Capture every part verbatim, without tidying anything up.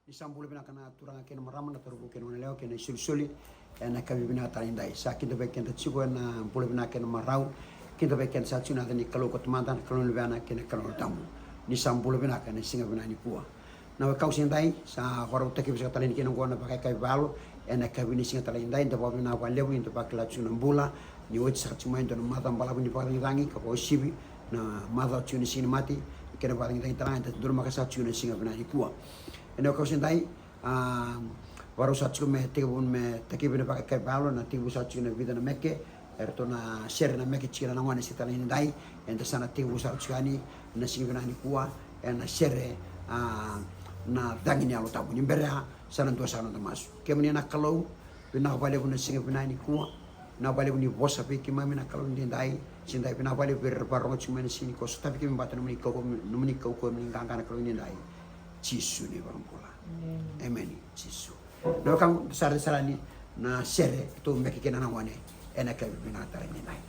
Ni sa bula vinaka na turaga kei na marama, na cauravou kei na goneyalewa kei na isolisoli. Ena yakavi vinaka tale ni dai, sa kidavaki keda tiko ena bula vinaka kei na marau. Kidavaki keda sa tiko na yaca ni Kalou ko Tamada, na Kalou ni Luvena kei na Kalou na Tabu. Ni sa bula vinaka ena siga vinaka nikua. Na wekaqu, siga ni dai sa vakarautaki vei saka tale ni kina oqo na vakayakavi valo. Ena yakavi ni siga tale ni dai, da vakavinavinaka vakalevu ni da vakila tiko na bula. Ni oti saka tiko mai e dua na macawa balavu ni vakacagicagi ka vakauasivi na macawa tiko ni Siganimate kei na vakacagicagi tale ga eda donumaka saka tiko ena siga vinaka nikua. Ena wekaqu, siga ni dai, a, vakarau saka tiko me tekivu, me tekivu na vakayakavi valo, na tekivu saka tiko na vica na meke. Eratou na sere na meke tiko na gone siga tale ni dai. Eda sa na tekivu saka tiko yani na siga vinaka nikua ena sere, a, na Cagi ni Yalo Tabu. Ni bera ya, sa na dua saka na noda masu. Kemuni na Kalou, vinaka vakalevu na siga vinaka nikua. Vinaka vakalevu ni vosa vei keimami na Kalou ni dai. Siga ni dai, vinaka vakalevu vei ira era vakarorogo tiko mai ena siga nikua. Sotavi keimami vata na nomuni kaukauwa, nomuni kaukauwa, nomuni qaqa na Kalou ni dai. Jisu na iVakabula. Emeni. Jisu. Na wekaqu, sa raica sara yani na sere keitou meke kina na gone ena yakavi vinaka tale ni dai.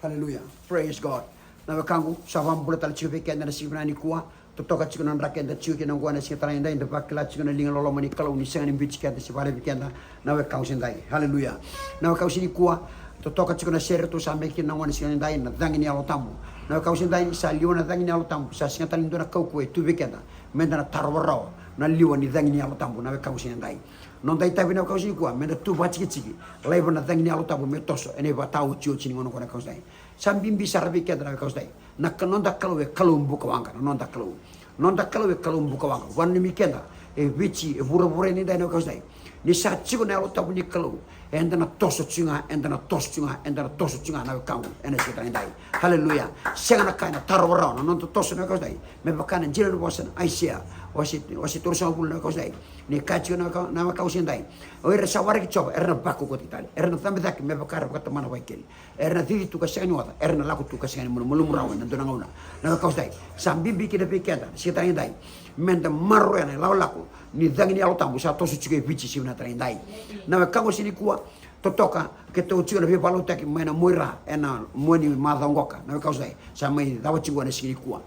Hallelujah. Praise God. Na wekaqu, sa vakabula tale tiko vei keda na siga vinaka nikua. Totoka tiko na dra keda tiko kina oqo na siga tara edai, da vakila tiko na liga loloma ni Kalou ni sega ni biuti keda se vakalevi keda. Na wekaqu se dai. Hallelujah. Na wekaqu se nikua, totoka tiko na sere tu sa meki kina na gone siga edai, na cagi ni Yalo Tabu. Na wekaqu se dai, sa liwa na cagi ni Yalo Tabu, sa siga tale ni dua na kaukauwa e tu vei keda. Meda na tarova rawa na liwa ni cagi ni Yalo Tabu, na wekaqu se dai. Noda itavi na wekaqu se nikua, meda tu vakatikitiki, laiva na cagi ni Yalo Tabu me toso ena ivakataotioti ni gauna oqo na wekaqu se dai. Sa bibi sara vei keda na wekaqu se dai. Na ka, noda Kalou e Kalou buka waqa, na noda Kalou. Noda Kalou e Kalou buka waqa. Vananumi keda e Viti, e vuravura ni dai na wekaqu se dai. Ni sa tiko na Yalo Tabu ni Kalou, eda na toso tiko ga, eda na toso tiko ga, eda na toso tiko ga na wekaqu ena siga tara edai. Haleluya. Sega na ka ena tarova rawa na noda toso na wekaqu se dai. Me vaka na dina ni vosa na Aisea, wase, wase tolusagavulu na wekaqu se dai. Ni kaya tiko na wekaqu, na wekaqu se dai. O ira sa waraki Jiova, era na vakaukauwataki tale. Era na cabe cake me vaka era vakatamana Vaikeli. Era na cici tu ka sega ni oca, era na lako tu ka sega ni malumalumu rawa ena dua na gauna. Na wekaqu se dai, sa bibi kina vei keda na siga tara edai, meda maroroya na ilakolako ni cagi ni Yalo Tabu sa toso tiko e Viti siga vinaka tara edai. Na wekaqu se nikua, totoka, keitou tiko na veivakalotutaki mai na Muaira ena mua ni macawa qoka. Na wekaqu se dai, sa mai cava tiko na siga nikua.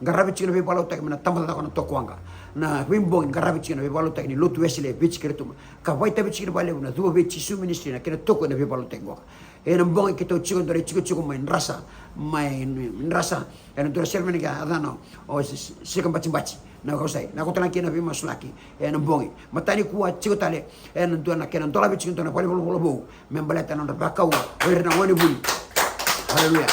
Qaravi tiko na veivakalotutaki mai na tabacakacaka na Tokuwaqa. Na veibogi qaravi tiko na veivakalotutaki ni Lotu Wesele e Viti kei Rotuma. Ka vakaitavi tiko kina vakalevu na Cuva vei Jisu Ministry na kena toko ena veivakalotutaki qoka. Ena bogi keitou tiko dua na itikotiko mai Drasa, mai Drasa, ena dua na seremoni ka yacana o Sikabatibati. Na wekaqu se dai, na kotolaki kina veimasulaki ena bogi. Matani kua tiko tale ena dua na kena dolavi tiko dua na valenivolavola vou me baleta na nodra vakau o ira na gonevuli. Haleluya.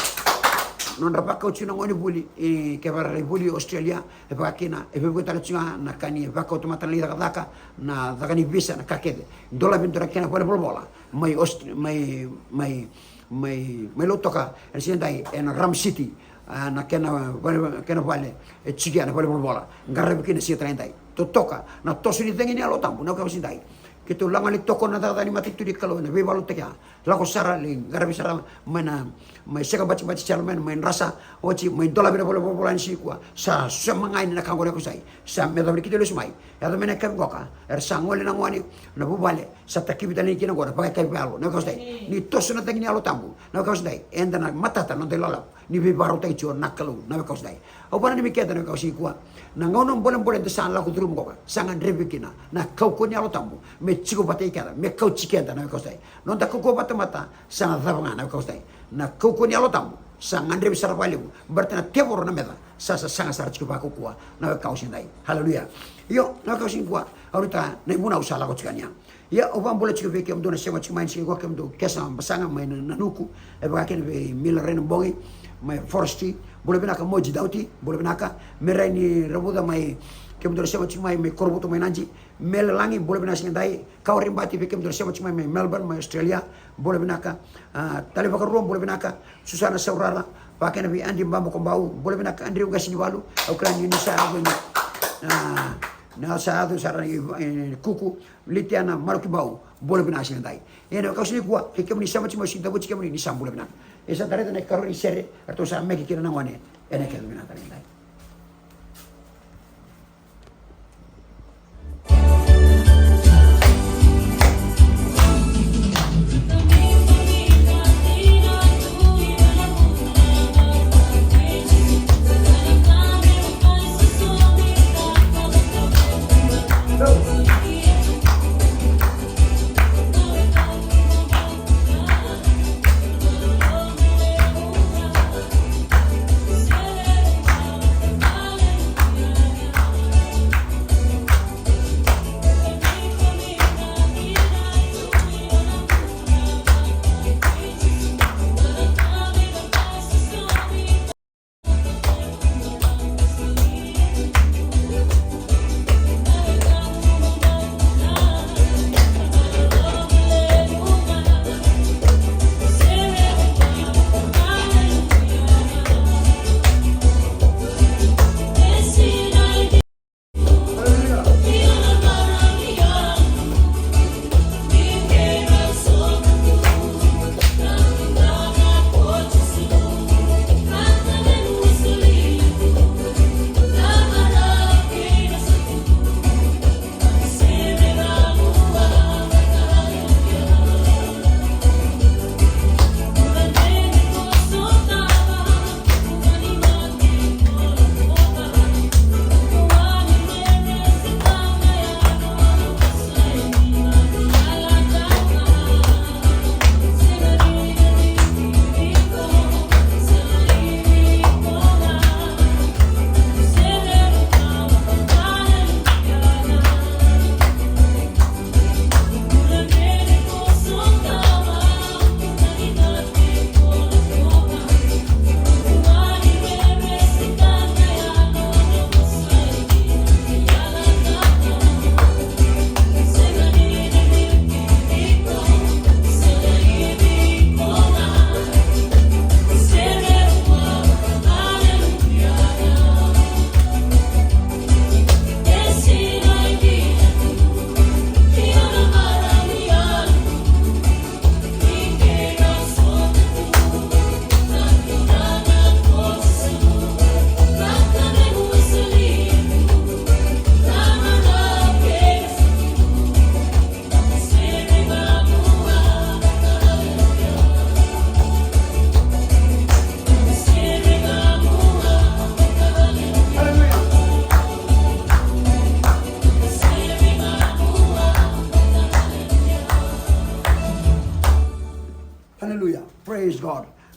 Nodra vakau tiko na gonevuli, e, kevara lai vuli Australia, e vaka kina e veivuke tale tiko ga na ka ni vakau tamata na lai cakacaka, na caka ni visa, na ka kece. Dolavi dua na kena valenivolavola mai Aust-, mai, mai, mai, mai Lautoka ena siga edai ena Ram City. A, na kena vale, kena vale e tiko ya na valenivolavola. Qaravi kina siga tara edai. Totoka na toso ni cagi ni Yalo Tabu na wekaqu se dai. Keitou lagona toko na cakacaka ni matanitu ni Kalou ena veivakalotutaki ya. Lako sara lai qaravi sara mai na, mai Sikabatibati sara mai na, mai Drasa, oti mai dolavi na valenivolavola ni siga nikua. Sa sema ga yani na ka oqo na wekaqu se dai. Sa me yacova ni keitou lesu mai, yaco mai na yakavi qoka, era sa gole na gone, na vuvale, sa takivi tale yani kina oqo na vakaitavi vakayalo na wekaqu se dai. Ni toso na cagi ni Yalo Tabu na wekaqu se dai, eda na matata na noda ilakolako ni veivakarautaki tiko na Kalou na wekaqu se dai. Au vananumi keda na wekaqu se nikua, na gauna bolebole eda sa lako curuma qoka, sa gadrevi kina na kaukauwa ni Yalo Tabu me tiko vata kei keda, me kauti keda na wekaqu se dai. Noda kaukauwa vakatamata sa na cava ga na wekaqu se dai. Na kaukauwa ni Yalo Tabu sa gadrevi sara vakalevu, baleta na tevoro na meca sa, sa saga sara tiko vakaukauwa na wekaqu se dai. Haleluya. Io, na wekaqu se nikua, au nuitaka na ivunau sa lako tiko yani ya. Ia, au vakabula tiko vei kemudou na sema tiko mai ni siga nikua, kemudou Kesa Basaga mai na, Nanuku, e vaka kina vei Mila Rainabogi mai Forestry, bula vinaka. Moji Dauti, bula vinaka. Merai ni Ravuca mai, kemudou na sema tiko mai, mai Korovuto mai Nadi, Mele Lagi, bula vinaka siga edai. Kawa Ribati, vei kemudou na sema tiko mai, mai Melbourne mai Australia, bula vinaka. A, Tale Vakarua, bula vinaka. Susana Saurara, vaka kina vei Adi Babakobau, bula vinaka Adriu Qasinivalu, au kila ni sa yaco ni, a, na sa yaco sara ni, e, Kuku, Litiana Marukibau, bula vinaka siga edai. Ena wekaqu se nikua, kei kemuni sema tiko mai, au sa cavuti kemuni ni sa bula vinaka. E sa da raica na ikarua ni sere eratou sa meki kina na gone ena kena vinaka tale edai.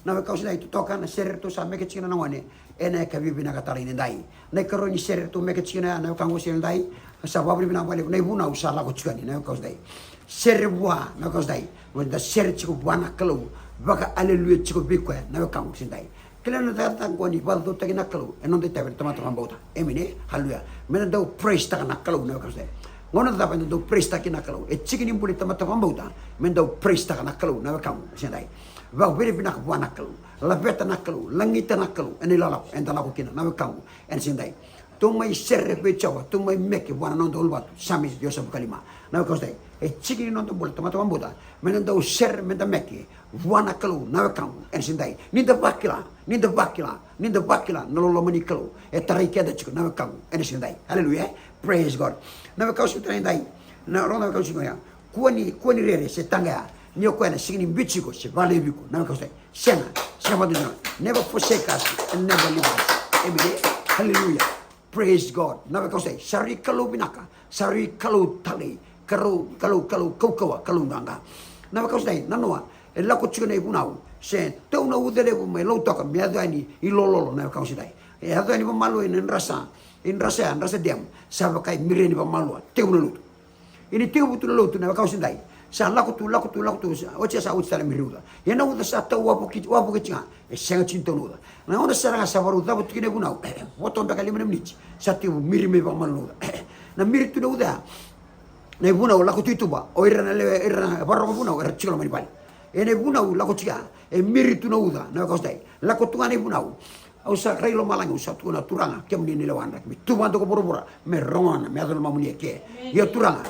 Na wekaqu siga nidai, totoka na sere ratou sa meke tiko na gone ena yakavi vinaka tale nikua. Na ikarua ni sere ratou meke tiko na wekaqu siga nidai, sa vakavinavinaka vakalevu na ivunau sa lako tiko yani, na wekaqu siga nidai. Sere vua, na wekaqu siga nidai. Mo da sere tiko vua na Kalou, vakaaleluya tiko vei koya, na wekaqu siga nidai. Kila na cakacaka qo ni vakacaucautaki na Kalou ena noda itavi na tamata vakabauta. Emeni e? Haleluya. Me da dau praise taka na Kalou, na wekaqu siga nidai. Gauna cava eda dau praise taka kina na Kalou? E tiki ni bula ni tamata vakabauta me dau praise taka na Kalou, na wekaqu siga nidai. Vakavinavinaka vua na Kalou, laveta na Kalou, lagita na Kalou ena ilakolako eda lako kina, na wekaqu ena siga nidai. Tou mai sere vei Jiova, tou mai meke vua na noda uluvatu. Same ciwasagavulu ka lima, na wekaqu siga nidai. E tiki ni noda bula tamata vakabauta me da dau sere, me da meke vua na Kalou, na wekaqu ena siga nidai. Ni da vakila, ni da vakila, ni da vakila na loloma ni Kalou e tarai keda tiko, na wekaqu ena siga nidai. Haleluya. Praise God. Na wekaqu siga nidai. Na rogo na wekaqu siga nidai. Kua ni, kua ni rere se taqaya, ni o koya na sega ni biuti iko se vakalevi iko, na wekaqu siga nidai. Sega, sega vakadua. Never forsake us and never leave us. Emeni e? Haleluya. Praise God. Na wekaqu siga nidai, sa rui Kalou vinaka, sa rui Kalou talei, Kalou, Kalou, Kalou kaukauwa, Kalou qaqa. Na wekaqu siga nidai, nanoa, e lako tiko na ivunau, se tau na uca levu mai Lautoka me yaco yani i Lololo, na wekaqu siga nidai. E yaco yani vakamalua ina drasa, i drasa ya, drasa dam, sa vaka e miri yani vakamalua, tekivu na lotu. Ia ni tekivu tu na lotu, na wekaqu siga nidai, sa lako tu, lako tu, lako tu, sa, oti ya sa oti tale miri uca. Ia na uca sa tau wavoki, wavoki tiko ga, e sega tiko ni tau na uca. Na gauna sara ga sa vakarau cavuta tiko na ivunau, voto beka lima na miniti, sa tekivu miri mai vakamalua na uca. Na miri tu na uca ya, na ivunau lako tu i tuba, o ira na lewe, ira na vakarorogo vunau era tiko loma ni vale. Ia na ivunau lako tiko ya, e miri tu na uca, na wekaqu siga nidai. Lako tu ga na ivunau. Au sa rai lomalagi, au sa tukuna, Turaga, kemuni na lewa, draki me tu vakadua ko vuravura me rogona, me yaco na nomuni eke. Ia Turaga,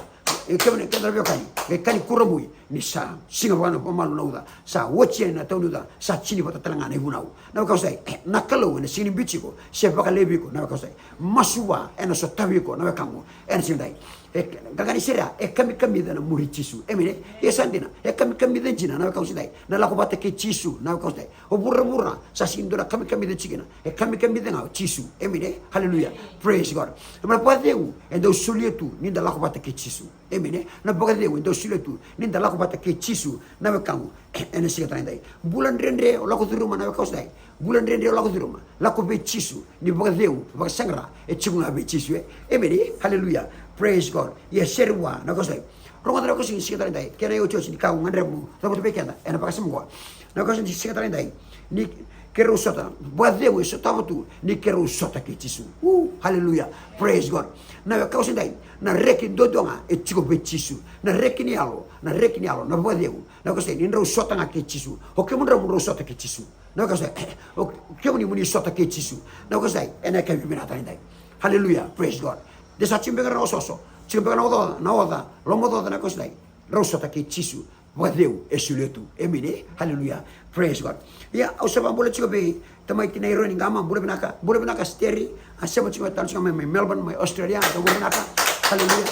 e kemuni, keda na veiwekani, qai kani kurabui, ni sa siga vakamalua na uca, sa oti yani na tau ni uca, sa tini vata tale ga na ivunau. Na wekaqu siga nidai, na Kalou ena sega ni biuti iko se vakalevi iko, na wekaqu siga nidai. Masu vua, ena sotavi iko, na wekaqu ena siga nidai. E, qaqa ni sere ya, e kamikamica na muri Jisu. Emeni e? Ia sa dina, e kamikamica dina, na wekaqu siga nidai, na lako vata kei Jisu, na wekaqu siga nidai. O vuravura sa sega ni dua na kamikamica tiko kina. E kamikamica ga o Jisu. Emeni e? Haleluya. Praise God. Na vakacegu e dau solia tu ni da lako vata kei Jisu. Emeni e? Na vakacegu e dau solia tu ni da lako vata kei Jisu, na wekaqu ena siga tale nidai. Bula dredre o lako curuma, na wekaqu siga nidai. Bula dredre o lako curuma, lako vei Jisu. Ni vakacegu, vakasaqara, e tiko ga vei Jisu e. Emeni e? Haleluya. Praise God. Ia sere vua, na wekaqu siga nidai. Rogoca na wekaqu siga, siga tale nidai, kena iotioti ni ka au gadreva meu cavuta vei keda ena vakasama oqo. Na wekaqu siga, siga tale nidai, ni keirau sota, vakacegu e sotava tu ni keirau sota kei Jisu. U, haleluya. Praise God. Na wekaqu siga nidai, na reki duadua ga e tiko vei Jisu. Na reki ni yalo, na reki ni yalo, na vakacegu. Na wekaqu siga nidai, ni drau sota ga kei Jisu. O kemudrau mo drau sota kei Jisu. Na wekaqu siga nidai, o kemuni mo ni sota kei Jisu. Na wekaqu siga nidai, ena yakavi vinaka tale nidai. Haleluya, praise God. De sa tiko beka na osooso, tiko beka na oca, na oca, lomaocaoca, na wekaqu siga nidai. Drau sota kei Jisu. Vakacegu e solia tu. Emeni e? Haleluya. Praise God. Ia, au sa vakabula tiko vei tamai tinai Roni Gama, bula vinaka, bula vinaka Steri, a sema tiko mai tale tiko mai, mai Melbourne, mai Australia, bula vinaka. Haleluya.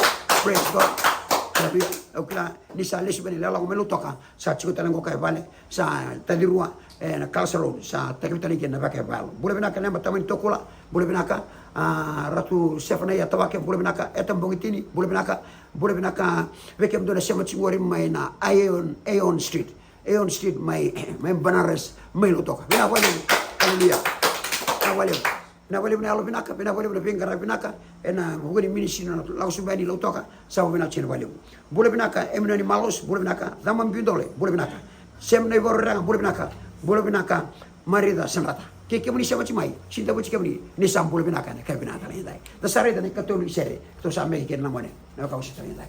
Praise God. Haleluya. Au kila ni sa lesu vei na ilakolako mai Lautoka, sa tiko tale qo ka e vale, sa tacirua ena Culture Road, sa takivi tale kina na vaka e vale. Bula vinaka Leba Tamani Tokula, bula vinaka, a, Ratu Sefanaia Tavake, bula vinaka Eta Bogitini, bula vinaka, bula vinaka vei kemudou na sema tiko qori mai na Aeon, Aeon Street, Aeon Street mai, mai Banaras, mai Lautoka. Vinaka vakalevu, haleluya. Vinaka vakalevu. Vinaka vakalevu na yalo vinaka, vinaka vakalevu na veiqaravi vinaka ena vuku ni ministry na Lako Sobu Yani Lautoka, sa vinaka tiko vakalevu. Bula vinaka Eminoni Malos, bula vinaka Cama Biudole, bula vinaka Sem Naivakarerega, bula vinaka, bula vinaka Marica Sadrata. Kei kemuni sema tiko mai, sega ni cavuti kemuni, ni sa bula vinaka ena yakavi vinaka tale nidai. Da sa raica na ikatolu ni sere, keitou sa meke kina na gone, na wekaqu siga tale nidai.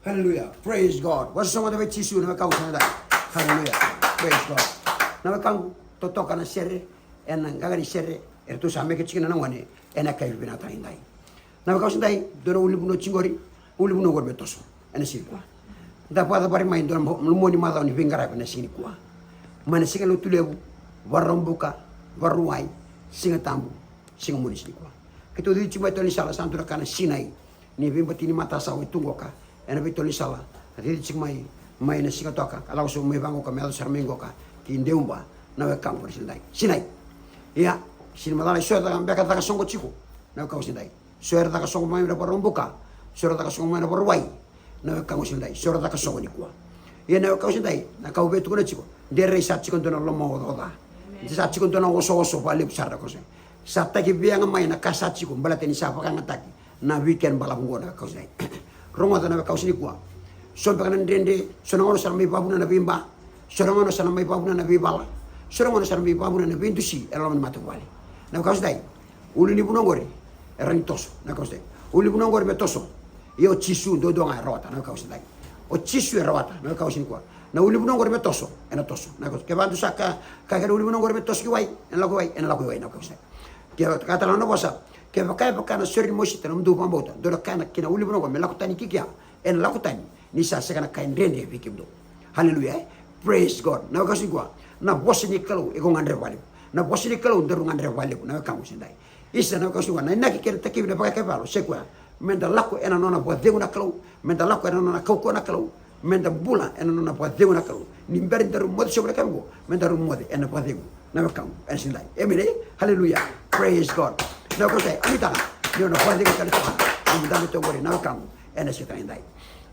Hallelujah. Praise God. Vosa sara mada vei Jisu na wekaqu sa dai. Hallelujah. Praise God. Na wekaqu, totoka na sere, ena qaqa ni sere, eratou sa meke tiko na gone, ena kai vinaka tale dai. Na wekaqu sa dai, dua na ulunivanua tiko qori, ulunivanua qori me toso. Ena siga nikua. Da vakacavari mai dua na mo-, mo ni macawa ni veiqaravi ena siga nikua. Mai na siga Lotulevu, Vakaraubuka, Vakarauwai, Siga Tabu, siga Moniti nikua. Keitou cici tiko mai tole ni sala sa dua na ka na sinai. Ni veibatini matasawa e tu qoka. Ena veitole ni sala. A cici tiko mai, mai na siga toka. Ka lako so mai vaqoka, me yaco sara mai qoka. Ki Deuba, na wekaqu na sinai. Sinai. Ia, sini macala i so e caka beka caka soqo tiko. Na wekaqu sinai. So era caka soqo mai na Vakaraubuka. So era caka soqo mai na Vakarauwai. Na wekaqu sinai. So era caka soqo nikua. Ia na wekaqu sinai. Na ka au veitukuna tiko. De rai sa tiko dua na lomaocaoca. De sa tiko dua na osooso vakalevu sara na wekaqu sinai. Sa taki veiyaga mai na ka sa tiko. Baleta ni sa vakayagataki. Na weekend balavu qo na wekaqu sinai. Rogoca na wekaqu sinikua. So beka na dredre. So na gauna sa na mai vakavuna na veiba. So na gauna sa na mai vakavuna na veivala. So na gauna sa na mai vakavuna na veidusi. E loma ni matavuvale. Na wekaqu sinai. Ulunivanua qori, e rawa ni toso, na wekaqu sinai. Ulunivanua qori me toso. Ia o Jisu duadua ga e rawata, na wekaqu sinai. O Jisu e rawata, na wekaqu sinikua. Na ulunivanua qori me toso, ena toso. Na wekaqu, kevaka dou sa ka, ka kena ulunivanua qori me toso ki wai, ena lako i wai, ena lako i wai, na wekaqu sinai. Kevaka tale na vosa, kevaka e vaka na sore ni mosita, na nomudou vakabauta, dou na kaya ki na ulunivanua qori me lako tani ki kea, ena lako tani, ni sa sega na ka e dredre vei kemudou. Haleluya, e? Praise God. Na wekaqu sinikua, na vosa ni Kalou, iko gadreva vakalevu. Na vosa ni Kalou, daru gadreva vakalevu, na wekaqu sinai. Isa na wekaqu sinikua, na inaki kei na takivi na vakayakavi valo, se koya. Meda lako ena nona vakacegu na Kalou, meda lako ena nona kaukauwa na Kalou, meda bula ena nona vakacegu na Kalou. Ni bera ni daru moce sobu na ka qo, me daru moce ena vakacegu na wekaqu ena siga edai. Emeni, e? Haleluya. Praise God. Na wekaqu sinai, a ni taga ni o na vakacegu tale toka na nomu dabe tu qori, na wekaqu, ena siga edai.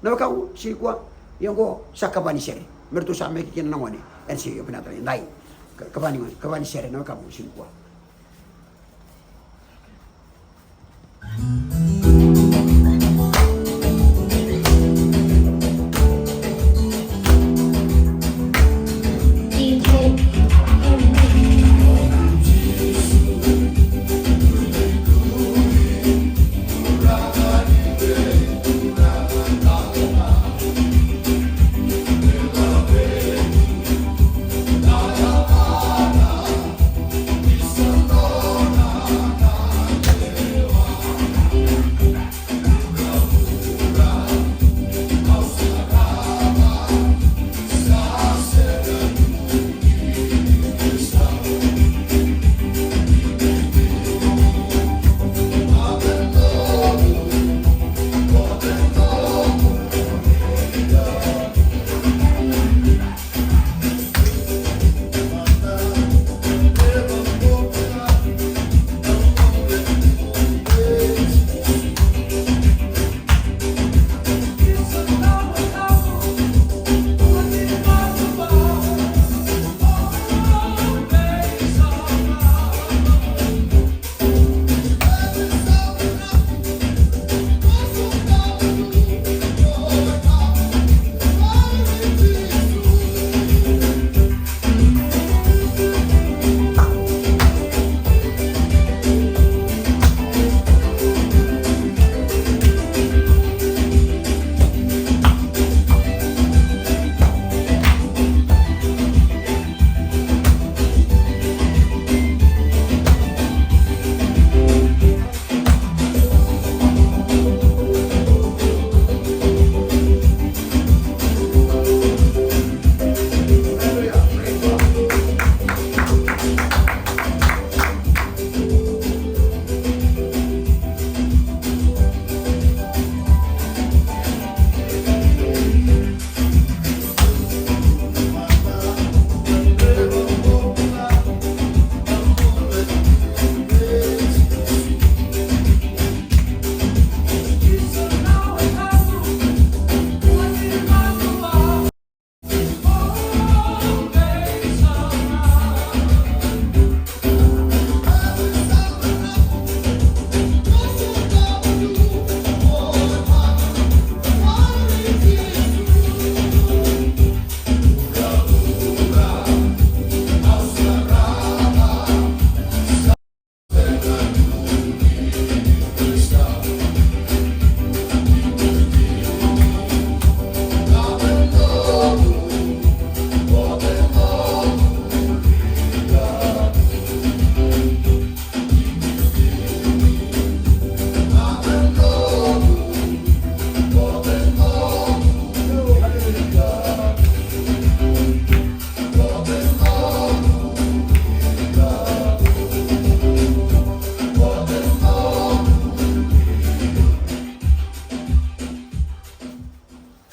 Na wekaqu sinikua, ia qo sa kava ni sere me ratou sa meke kina na gone ena siga vinaka tale edai. Ka-, kava ni gone, kava ni sere, na wekaqu sinikua.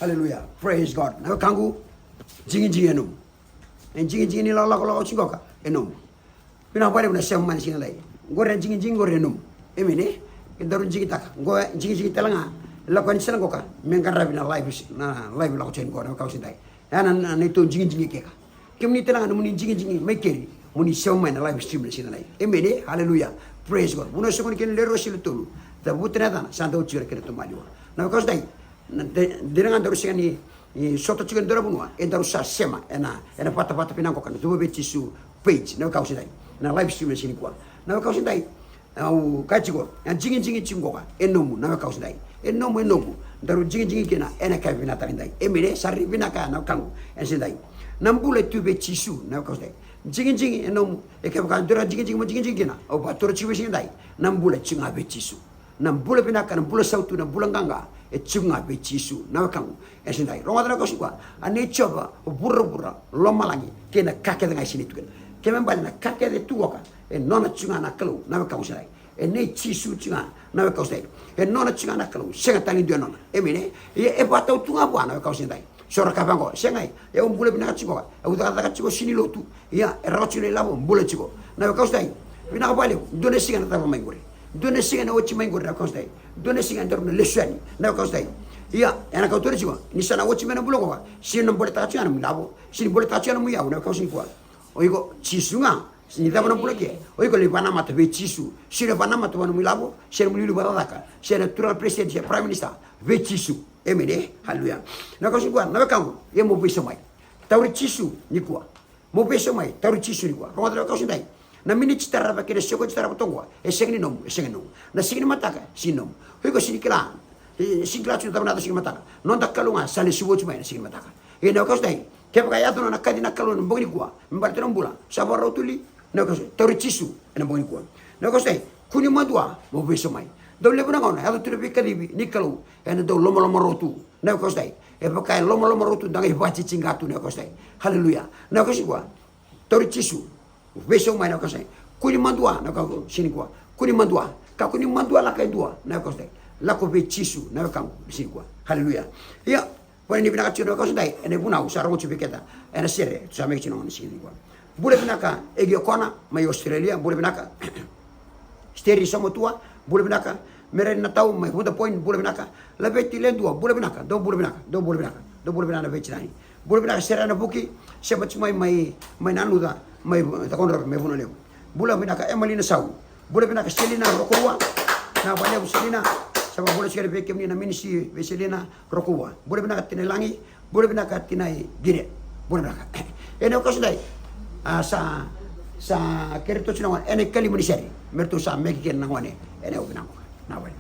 Hallelujah. Praise God. Na wekaqu, jigijigi e nomu. E jigijigi ni lakolako tiko qoka, e nomu. Vinaka vakalevu na sema mai na siga edai. Qori na jigijigi qori e nomu. Emeni e? Ke daru jigitaka. Qo e jigijigi tale ga. Lako yani sara qoka. Me qaravi na live, na live lako tiko yani qo na wekaqu siga edai. Ya na, na, na neitou jigijigi keka. Kemuni tale ga nomuni jigijigi mai keri, mo ni sema mai na live stream na siga edai. Emeni e? Hallelujah. Praise God. Vuna soqoni kei na lewe rua sili tolu. Cavuta na yacana, sa dau tiko na kena tomani wa. Na wekaqu siga edai. Na de-, dina ga daru sega ni, ni sota tiko e dua na vanua, e daru sa sema ena, ena vatavata vinaka qoka na Cuva vei Jisu page, na wekaqu siga edai. Na live stream na siga nikua. Na wekaqu siga edai. Au kaya tiko, na jigijigi tiko qoka e nomu, na wekaqu siga edai. E nomu, e noqu. Daru jigijigi kina ena yakavi vinaka tale edai. Emeni e? Sa rui vinaka na wekaqu ena siga edai. Na bula e tu vei Jisu, na wekaqu siga edai. Jigijigi e nomu. E kevaka dua na jigijigi mo jigijigi kina, au vakataroga tiko vei siga edai. Na bula e tiko ga vei Jisu. Na bula vinaka, na bula sautu, na bula qaqa, e tiko ga vei Jisu, na wekaqu ena siga edai. Rogoca na wekaqu siga nikua. A nei Jiova vuravura, lomalagi kei na ka kece ga e sinai tu kina. Ke me bale na ka kece e tu qoka, e nona tiko ga na Kalou, na wekaqu siga edai. E nei Jisu tiko ga, na wekaqu siga edai. E nona tiko ga na Kalou, sega tale ni dua e nona. Emeni e? Ia e vakatau tu ga vua, na wekaqu siga edai. So ra kaya vaqo, sega e, au bula vinaka tiko, au cakacaka tiko, sega ni lotu. Ia e rawa tiko na ilavo, bula tiko, na wekaqu siga edai. Vinaka vakalevu. Dua na siga ena cava mai qori. Dua na siga ena oti mai qori, na wekaqu siga edai. Dua na siga daru na lesu yani, na wekaqu siga edai. Ia ena kauta tiko ni sa na oti mai na bula qoka, sega ni boletaka tiko ga nomu ilavo, sega ni boletaka tiko ga nomu iyau, na wekaqu siga nikua. O iko, Jisu ga. Ni cava na bula ke? O iko lai vakanamata vei Jisu. Sega ni vakanamata vua nomu ilavo, se nomu iliuliu vakacakacaka, se na turaga president, se prime minister. Vei Jisu. Emeni e? Haleluya. Na wekaqu siga nikua, na wekaqu, ia mo veisau mai. Tauri Jisu nikua. Mo veisau mai, tauri Jisu nikua. Rogoca na wekaqu siga edai. Na miniti tarava kei na sekodi tarava toqo, e sega ni nomu, e sega ni nomu. Na siga ni mataka, sega ni nomu. O iko sega ni kila. E, sega ni kila tu na cava na yaco siga ni mataka. Noda Kalou ga sa lesu oti mai na siga ni mataka. Ia na wekaqu siga edai, kevaka e yaco na kaci na Kalou ena bogi nikua, me baleta na bula, sa vakarau tu li. Na wekaqu siga edai, tauri Jisu ena bogi nikua. Na wekaqu siga edai, kua ni madua, mo veisau mai. Dau levu na gauna e yaco tu na veikacivi ni Kalou, ena dau lomalomarua tu, na wekaqu siga edai. E vaka e lomalomarua tu, da qai vakajijija tu, na wekaqu siga edai. Haleluya. Na wekaqu siga nikua, tauri Jisu. Veisau mai, na wekaqu siga edai. Kua ni madua, na wekaqu siga nikua. Kua ni madua. Kakua ni madua lako e dua, na wekaqu siga edai. Lako vei Jisu, na wekaqu siga nikua. Haleluya. Ia, vua ni vinaka tiko, na wekaqu siga edai, ena ivunau sa rogo tiko vei keda ena sere, tu sa mai tiko na gauna siga nikua. Bula vinaka Egi Okona mai Australia, bula vinaka. Steri Somatua, bula vinaka. Mereni Natau mai Vuda Point, bula vinaka. Laveti Ledua, bula vinaka. Dou bula vinaka, dou bula vinaka. Dou bula vinaka na veitinani. Bula vinaka Sere Navuki, sema tiko mai, mai, mai Nanuca, mai Cakaudrove, mai Vanua Levu. Bula vinaka Emalina Sau. Bula vinaka Selina Rokoua. Na Vanua Levu Selina. Sa vakabula tiko vei kemuni na minisi vei Selina Rokoua. Bula vinaka Tinai Lagi. Bula vinaka Tinai Gine. Bula vinaka. Ena wekaqu siga edai. A, sa, sa kere toso na gone ena ikalima ni sere. Me ratou sa meke kina na gone. Ena wekaqu vinaka. Na wai.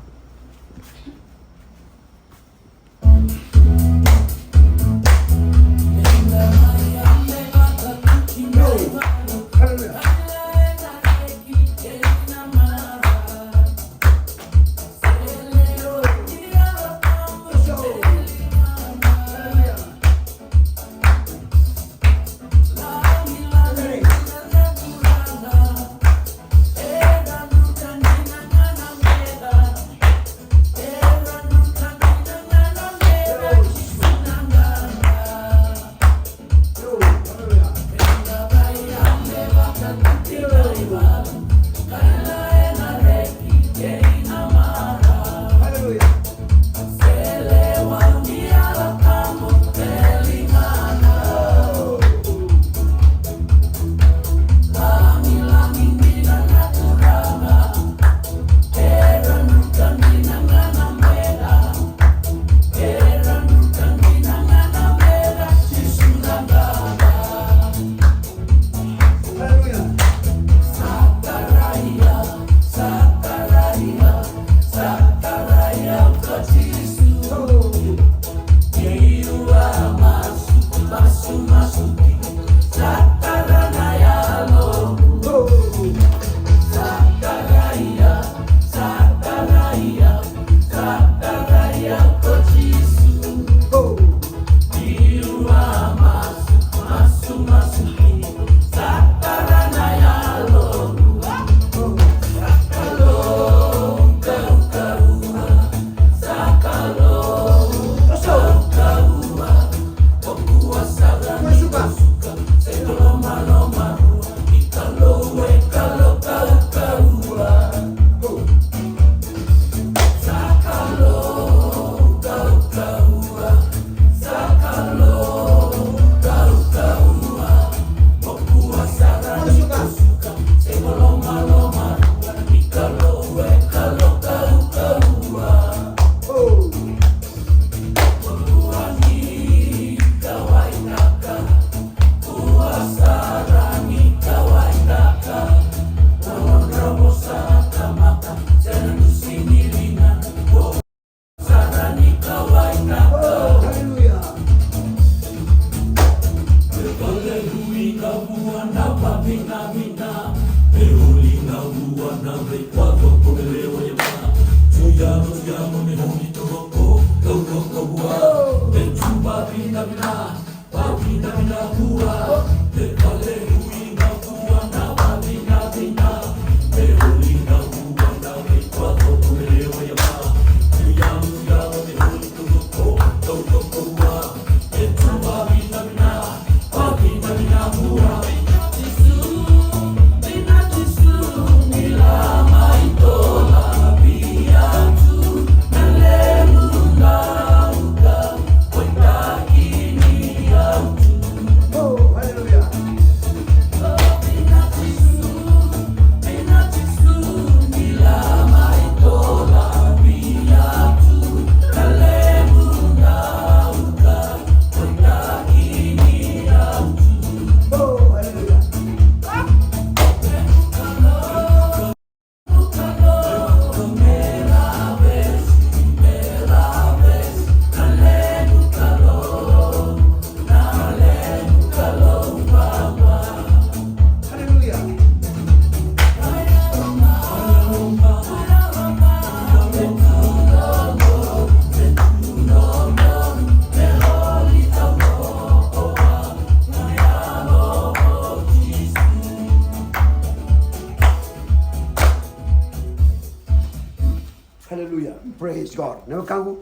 Na wekaqu,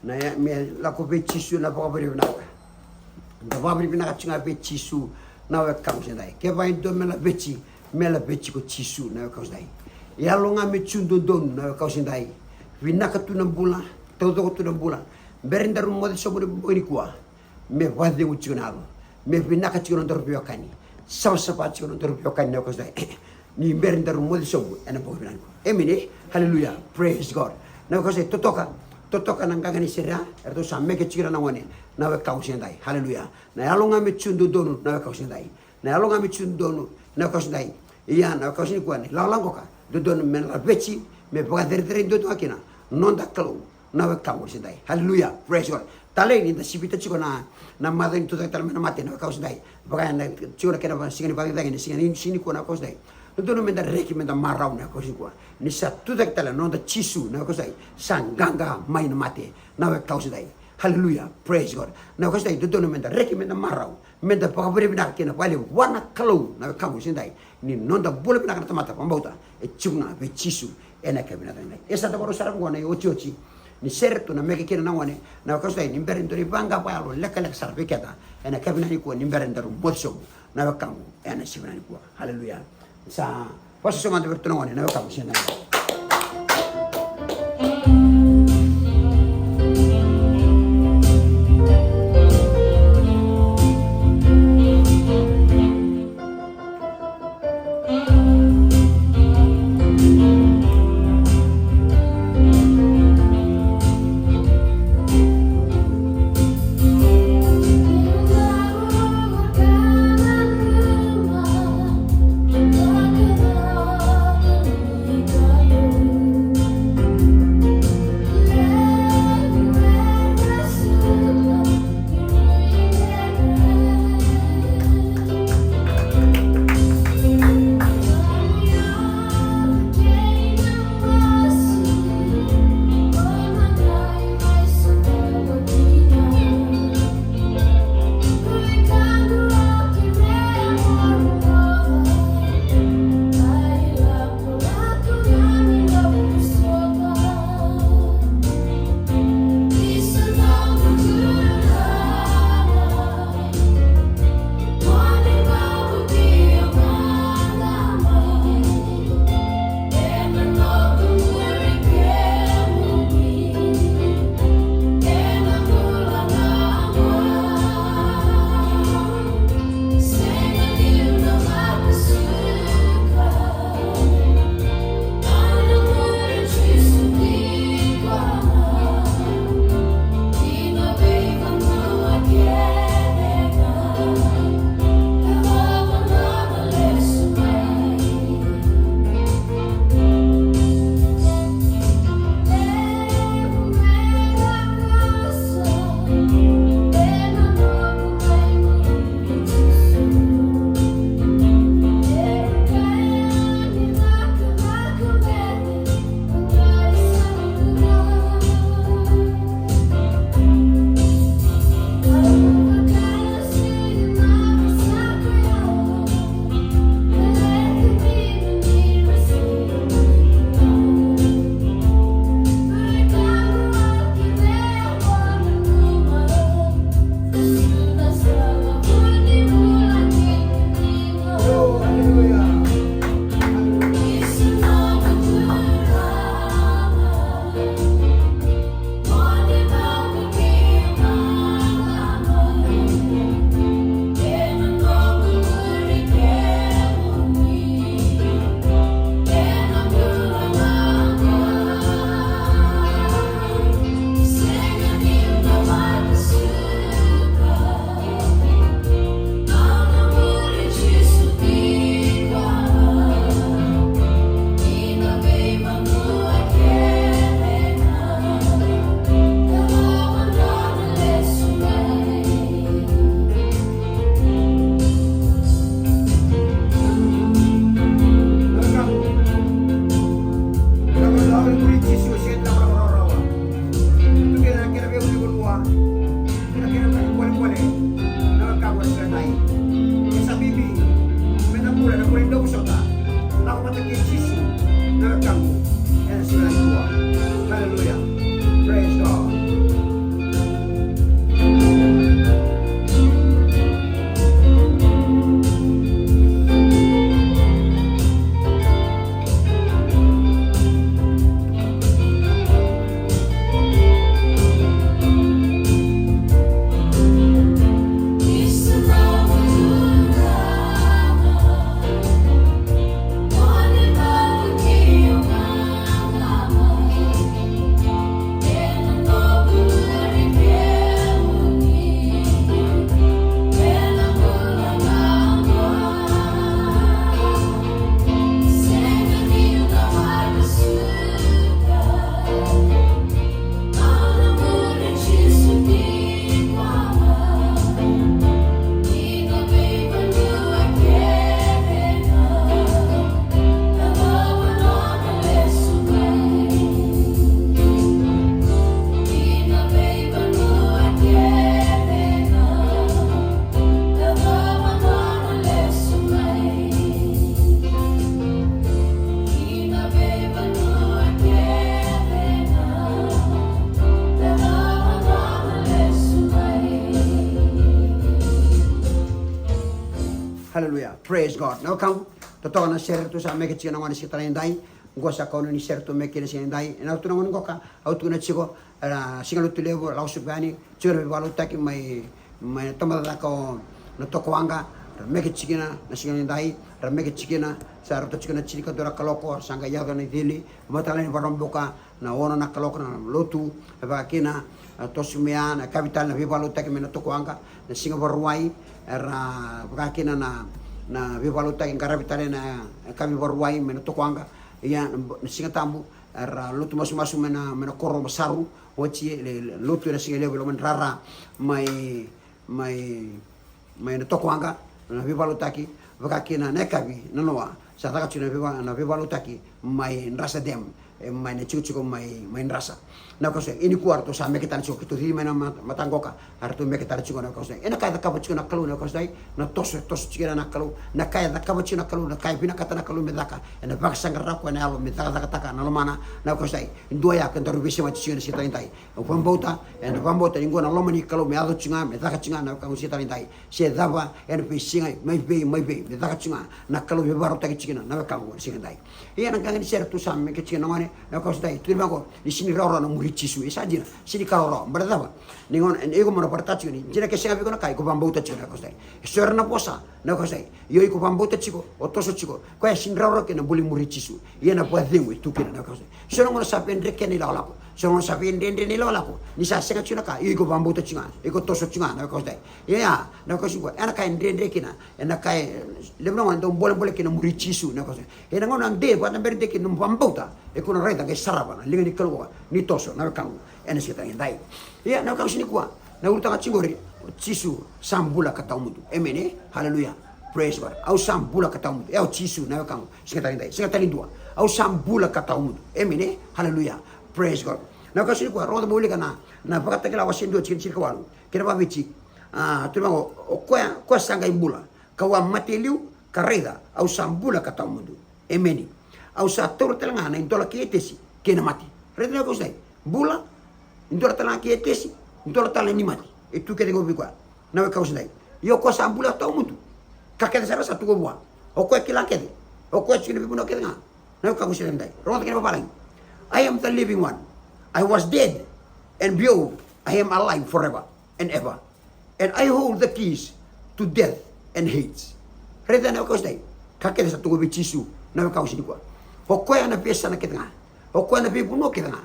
na ya, me lako vei Jisu na vakavinavinaka. Da vakavinavinaka tiko ga vei Jisu na wekaqu edaidai. Kevaka e dua me laveti, me laveti ko Jisu na wekaqu edaidai. Yalo ga me tu dodonu na wekaqu edaidai. Vinaka tu na bula, taucoko tu na bula. Bera ni daru moce sobu ena bogi nikua, me vakacegu tiko na yalo, me vinaka tiko na nodaru veiwekani, savasava tiko na nodaru veiwekani na wekaqu edaidai. Ni bera ni daru moce sobu ena bogi vinaka nikua. Emeni e? Haleluya. Praise God. Na wekaqu edaidai, totoka, totoka na qaqa ni sere, eratou sa meke tiko na gone, na wekaqu edaidai. Haleluya. Na yalo ga me tu dodonu na wekaqu edaidai. Na yalo ga me tu dodonu na wekaqu edaidai. Ia na wekaqu nikua, na ilakolako qoka, dodonu me na laveti, me vakacerecerei dodonu ga kina noda Kalou na wekaqu edaidai. Haleluya. Praise God. Talei ni da sivita tiko na, na macawa ni tucake tale mai na mate na wekaqu edaidai. Vaka ya na tiko na kena siga ni vakacacani, na siga ni, siga nikua na wekaqu edaidai. Dodonu me da reki, me da marau na wekaqu nikua, ni sa tucake tale na noda Jisu na wekaqu edaidai. Sa qaqa mai na mate na wekaqu edaidai. Haleluya. Praise God. Na wekaqu edaidai, dodonu me da reki, me da marau, me da vakavinavinaka kina vakalevu vua na Kalou na wekaqu edaidai. Ni noda bula vinaka na tamata vakabauta e tiko ga vei Jisu ena yakavi vinaka edaidai. E sa dau vakarau sara vaqo na iotioti ni sere eratou na meke kina na gone na wekaqu edaidai, ni bera ni dua na ivaqa vakayalo lekaleka sara vei keda ena yakavi vinaka nikua, ni bera ni daru moce sobu na wekaqu ena siga vinaka nikua. Haleluya. Sa vakasoso mada vei iratou na gone na wekaqu edaidai. Praise God. Na wekaqu, totoka na sere tu sa meke tiko na gone siga tale ni dai. Qo sa kauna ni sere tu meke na siga ni dai. E na tu na gone qoka, au tukuna tiko, era siga lotu levu, lau suku yani, tiko na veivakalotutaki mai, mai na tabacakacaka o na Tokowaqa, ra meke tiko na, na siga ni dai, ra meke tiko na, sa rauta tiko na tini ka dua na kaloko, sa qai yaco na icili, mataka lailai ni Vakaraubuka, na ono na kaloko na lotu, e vaka kina, a, toso mai ya, na yakavi tale na veivakalotutaki mai na Tokowaqa, na siga Vakarauwai, era vaka kina na, na veivakalotutaki qaravi tale na yakavi Vakarauwai mai na Tokowaqa, ia na, na Siga Tabu, era lotu masumasu mai na, mai na koro Masaru, oti e, le, le, lotu ena siga levu e loma ni rara, mai, mai, mai na Tokowaqa, na veivakalotutaki, vaka kina na yakavi, na noa, sa caka tiko na veiva-, na veivakalotutaki, mai Drasa Dam, e mai na tikotiko mai, mai Drasa. Na wekaqu siga, e nikua ratou sa meke tale tiko, keitou cici mai na mat-, mataqu qoka, a ratou meke tale tiko na wekaqu siga. E na ka e cakava tiko na Kalou na wekaqu siga, na toso, toso tiko na Kalou, na ka e cakava tiko na Kalou, na ka e vinakata na Kalou me caka, e na vakasaqara koya na yalo, me cakacakataka na lomana, na wekaqu siga. Dua ya, kedaru veisemati tiko na siga tale ni dai. Au vakabauta, eda vakabauta ni qo na loma ni Kalou me yaco tiko ga, me caka tiko ga na wekaqu siga tale ni dai. Se cava, ena veisiga, mai vei, mai vei, me caka tiko ga, na Kalou me vakarautaki tiko kina, na wekaqu siga ni dai. Ia na qaqa ni sere tu sa meke tiko na gone, na wekaqu siga ni dai, tukuni vaqo, ni sega ni rawarawa na muri Jisu, e sa dina, sega ni ka rawarawa, baleta cava, ni gone, e iko mo na vakaraitaka tiko ni, dina ke sega vei iko na ka, iko vakabauta tiko na wekaqu siga ni dai. E so era na vosa, na wekaqu siga ni dai, io iko vakabauta tiko, o toso tiko, koya e sega ni rawarawa kina na bula ni muri Jisu, ia na vakacegu e tu kina na wekaqu siga ni dai. So na gauna sa veidrekea na ilakolako, so na gauna sa veidredre na ilakolako, ni sa sega tiko na ka, io iko vakabauta tiko ga, iko toso tiko ga, na wekaqu siga ni dai. Ia, na wekaqu siga ni dai, e na ka e dredre kina, e na ka e, levu na gauna dau bolebole kina muri Jisu, na wekaqu siga ni dai. E na gauna de, vata bere de kina nomu vakabauta, e kua na raica qai sarava na liga ni Kalou, ni toso, na wekaqu, e na siga tale ni dai. Ia, na wekaqu siga nikua, na ulutaga tiko qori, o Jisu sa bula ka tawamudu. Emeni, e? Haleluya. Praise God. Au sa bula ka tawamudu. E o Jisu, na wekaqu, siga tale ni dai, siga tale ni dua. Au sa bula ka tawamudu. Emeni, e? Haleluya. Praise God. Na wekaqu siga nikua, rogoca mo wilika na, na Vakatakila wase dua, tikina tinikawalu. Kena vakaviti, a, tukuna vaqo, o koya, koya sa qai bula, ka'u a mate e liu, ka raica, au sa bula ka tawamudu. Emeni. Au sa taura tale ga na idola kei Etesi kei na mate. Raica na wekaqu siga ni dai. Bula, idola tale ga kei Etesi, idola tale ni mate. E tu kece qo vei koya, na wekaqu siga ni dai. Ia o koya sa bula tawamudu. Ka kece sara sa tu qo vua. O koya kila kece. O koya tiko na veivanua kece ga. Na wekaqu siga ni dai. Rogoca kena vavalagi. I am the living one. I was dead, and behold, I am alive forever and ever. And I hold the keys to death and Hades. Raica na wekaqu siga ni dai. Ka kece sa tu qo vei Jisu, na wekaqu siga nikua. O koya na veiyasana kece ga. O koya na veivanua kece ga.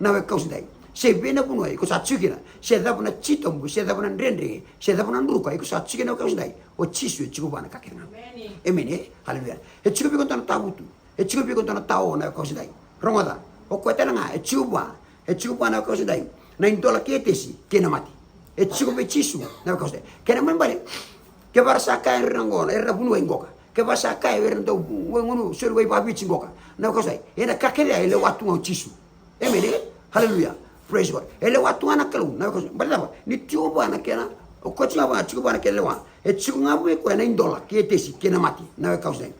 Na wekaqu siga ni dai. Se vei na vanua iko sa tiko kina, se cava na titobu, se cava na dredre, se cava na druka iko sa tiko kina, na wekaqu siga ni dai. O Jisu e tiko vua na ka kece ga. Emeni. Emeni, e? Haleluya. E tiko vei iko dua na tavutu. E tiko vei iko dua na tao, na wekaqu siga ni dai. Rogoca. O koya tale ga, e tiko vua. E tiko vua, na wekaqu siga ni dai, na idola kei Etesi kei na mate. E tiko vei Jisu, na wekaqu siga ni dai. Kena ibalebale, kevaka sa kaya o ira na gone, era na vuniwai qoka. Kevaka sa kaya o ira na dau wai gunu, sori, wai vakaviti qoka, na wekaqu siga ni dai. E na ka kece ya e lewa tu ga o Jisu. Emeni, e? Haleluya. Praise God. E lewa tu ga na Kalou, na wekaqu siga ni dai. Baleta cava? Ni tiko vua na kena, o koya tiko ga vua, tiko vua na kena lewa. E tiko ga vei koya na idola kei Etesi kei na mate, na wekaqu siga ni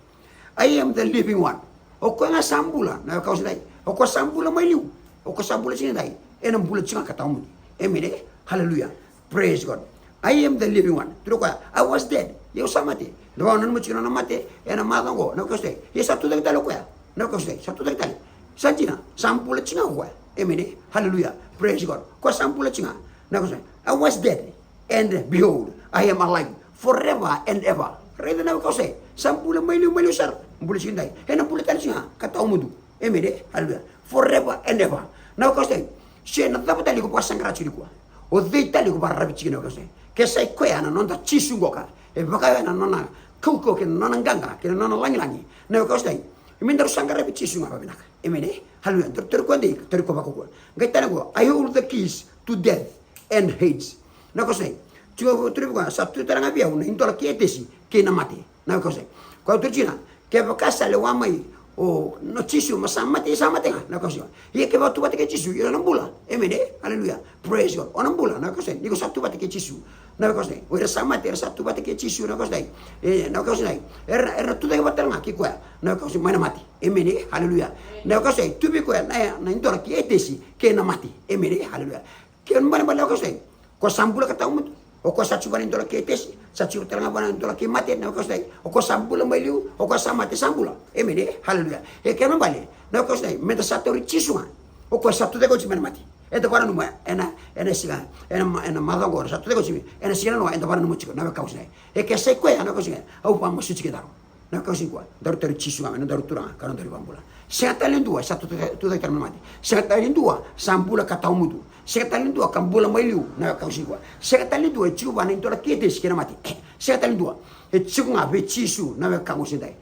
dai. I am the living one. O koya ga sa bula, na wekaqu siga ni dai. O koya sa bula mai liu. O koya sa bula tiko ni dai. Ena bula tiko ga ka tawamudu. Emeni, e? Haleluya. Praise God. I am the living one. Tukuna o koya, I was dead. Ia au sa mate. Na vakananuma tiko na nona mate ena macawa qo, na wekaqu siga ni dai. Ia sa tucake tale o koya, na wekaqu siga ni dai. Sa tucake tale. Sa dina, sa bula tiko ga o koya. Emeni, e? Haleluya. Praise God. Koya sa bula tiko ga, na wekaqu siga ni dai. I was dead, and behold, I am alive forever and ever. Raica, na wekaqu siga ni dai. Sa bula mai liu, mai liu sara. Bula tiko ni dai. Ena bula tale tiko ga ka tawamudu. Emeni, e? Haleluya. Forever and ever. Na wekaqu siga ni dai. Se na cava tale iko vakasaqara tiko nikua. O cei tale iko vakararavi tiko, na wekaqu siga ni dai. Ke sa i koya na noda Jisu qoka, e vaka oya na nona kaukauwa kei na nona qaqa kei na nona lagilagi, na wekaqu siga ni dai. Me daru sa qaravi Jisu ga vakavinaka. Emeni, e? Haleluya. Daru, daru koya dei, daru koya vakaukauwa. Qai tale qo, I hold the keys to death and Hades. Na wekaqu siga ni dai. Tiko, tukuna vei koya, sa tu tale ga vei au na idola kei Etesi kei na mate. Na wekaqu siga ni dai. Koya tukuna tiko kina, kevaka sa lewa mai o na Jisu, me sa mate, sa mate ga, na wekaqu siga ni dai. Ia kevaka tu vata kei Jisu, ia o na bula. Emeni, e? Haleluya. Praise God. O na bula, na wekaqu siga ni dai. Ni ko sa tu vata kei Jisu, na wekaqu siga ni dai. O ira sa mate, era sa tu vata kei Jisu, na wekaqu siga ni dai. E, na wekaqu siga ni dai. Era, era na tucake vata tale ga kei koya, na wekaqu siga ni dai, mai na mate. Emeni, e? Haleluya. Na wekaqu siga ni dai. Tu vei koya na, na idola kei Etesi kei na mate. Emeni, e? Haleluya. Kena ibalebale, na wekaqu siga ni dai, o koya sa bula ka tawamudu. O koya sa tiko vua na idola kei Etesi. Sa tiko tale ga vua na idola kei mate, na wekaqu siga nidai. O koya sa bula mai liu, o koya sa mate sa bula. Emeni, e? Haleluya. E kena ibalebale, na wekaqu siga nidai, meda sa tauri Jisu ga. O koya sa tucake oti mai na mate. Eda vakananuma ena, ena siga, ena ma-, ena macawa oqo, sa tucake oti mai. Ena siga nanoa, eda vakananuma tiko, na wekaqu siga nidai. E ke sa i koya, na wekaqu siga nidai, au vakamasu tiko e daru. Na wekaqu siga nikua, daru tauri Jisu ga me nodaru Turaga ka nodaru iVakabula. Sega tale ni dua sa tu-, tucake tale mai na mate. Sega tale ni dua sa bula ka tawamudu. Sega tale ni dua ka bula mai liu, na wekaqu siga nikua. Sega tale ni dua e tiko vua na idola kei Etesi kei na mate. Sega tale ni dua. E tiko ga vei Jisu, na wekaqu siga nidai.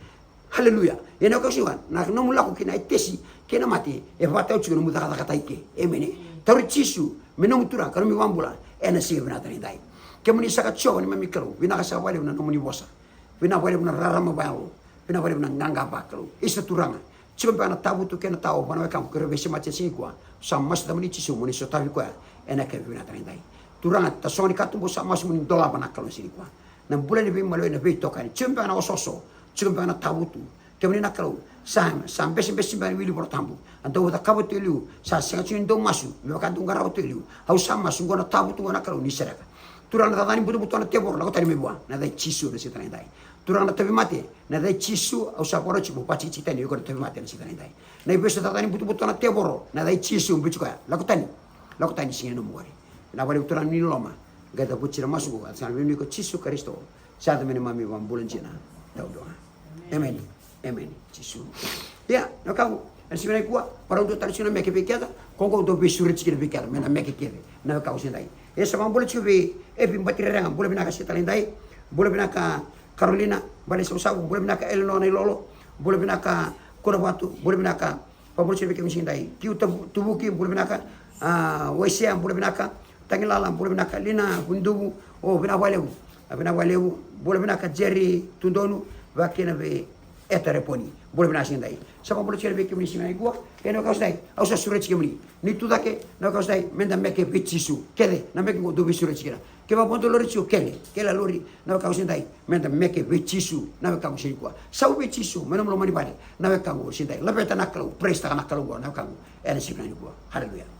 Haleluya. Ia na wekaqu siga nikua, na nomu lako ki na Etesi kei na mate, e vakatau tiko nomu cakacakataki ke. Emeni. Tauri Jisu me nomu Turaga ka nomu iVakabula ena siga vinaka tale nidai. Kemuni saka Jiova neimami Kalou, vinaka saka vakalevu na nomuni vosa. Vinaka vakalevu na rarama vakayalo. Vinaka vakalevu na qaqa vakalou. Isa Turaga, tiko beka na tavutu kei na tao vua na wekaqu keirau veisemati ena siga nikua. Sa masu tamani Jisu mo ni sotavi koya ena yakavi vinaka tale nidai. Turaga, tasogo ni katuba, sa masu mo ni dolava na Kalou ena siga nikua. Na bula ni veimaliwai, na veitokani, tiko beka na osooso, tiko beka na tavutu. Kemuni na Kalou, sa, sa besebese beka ni wili Vola Tabu. A dau cakava tu e liu, sa sega tiko ni dau masu me vaka dau qarava tu e liu. Au sa masu oqo na tavutu oqo na Kalou ni sereka. Turaga, na cakacaka ni butobuto na tevoro, lako tani mai vua, na yaca i Jisu, na siga tale nidai. Turaga, na tauvimate, na yaca i Jisu, au sa vakarau tiko mo vakaitikitiki tani vei koya na tauvimate ena siga tale nidai. Na ivesu, na cakacaka ni butobuto na tevoro, na yaca i Jisu, biuti koya, lako tani. Lako tani, siga ni nomu wari. Vinaka vakalevu Turaga ni loloma. Qai cavuti na masu oqo ena yaca ni Luvemuni ko Jisu Karisito. Sa yaco me neimami iVakabula dina taudua ga. Emeni. Emeni. Jisu. Ia, na wekaqu, ena siga nikua, varau dua tale tiko na meke vei keda, ko oqo dau veisureti kina vei keda, me na meke kece, na wekaqu siga nidai. E sa vakabula tiko vei Epi Batirerega, bula vinaka siga tale nidai, bula vinaka Karolina Balesavusavu, bula vinaka Elenoa Nailolo, bula vinaka Kunavatu, bula vinaka, vakabula tiko vei kemuni siga nidai. Kiu Tavu-, Tuvuki, bula vinaka, a, Waisea, bula vinaka, Tagilala, bula vinaka, Lina Vuduvu, o, vinaka vakalevu. A, vinaka vakalevu, bula vinaka Jerry Tudonu, vakakina vei Eta Reponi. Bula vinaka siga nidai. Sa vakabula tiko vei kemuni siga nikua. Ia na wekaqu siga nidai, au sa sureti kemuni. Ni tucake, na wekaqu siga nidai, meda meke vei Jisu. Kece, na meke oqo dau veisureti kina. Kevaka vo dau lori tiko, kele, kele a lori, na wekaqu siga nidai, meda meke vei Jisu, na wekaqu siga nikua. Sau vei Jisu mai nomu loma ni vale, na wekaqu siga nidai. Laveta na Kalou, praise-taka na Kalou oqo, na wekaqu, ena siga nikua. Haleluya.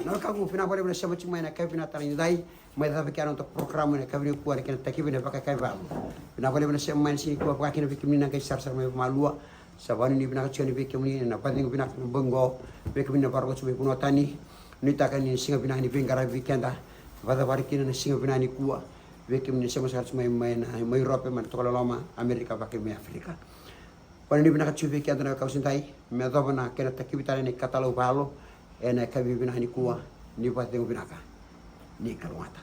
Na wekaqu, vinaka vakalevu na sema tiko mai ena yakavi vinaka tale ni dai. Mai cava kina na noda porokaramu ena yakavi nikua, na kena takivi na vakayakavi valo. Vinaka vakalevu na sema mai ena siga nikua, vaka kina vei kemuni na qai sarasara mai vamalua. Sa vakanuinui vinaka tiko yani vei kemuni na vakacegu vinaka ena bogi qo. Vei kemuni na vakarorogo tiko mai vanua tani, nuitaka ni na siga vinaka ni veiqaravi vei keda. Vakacavari kina na siga vinaka nikua vei kemuni na sema sara tiko mai, mai na, mai Europe, mai na tokalau loma, Amerika, vaka kina mai Afrika. Vakanuinui vinaka tiko vei keda na wekaqu edaidai, me yacova na kena takivi tale na ikatalau valo ena yakavi vinaka nikua. Ni vakacegu vinaka, ni kalougata.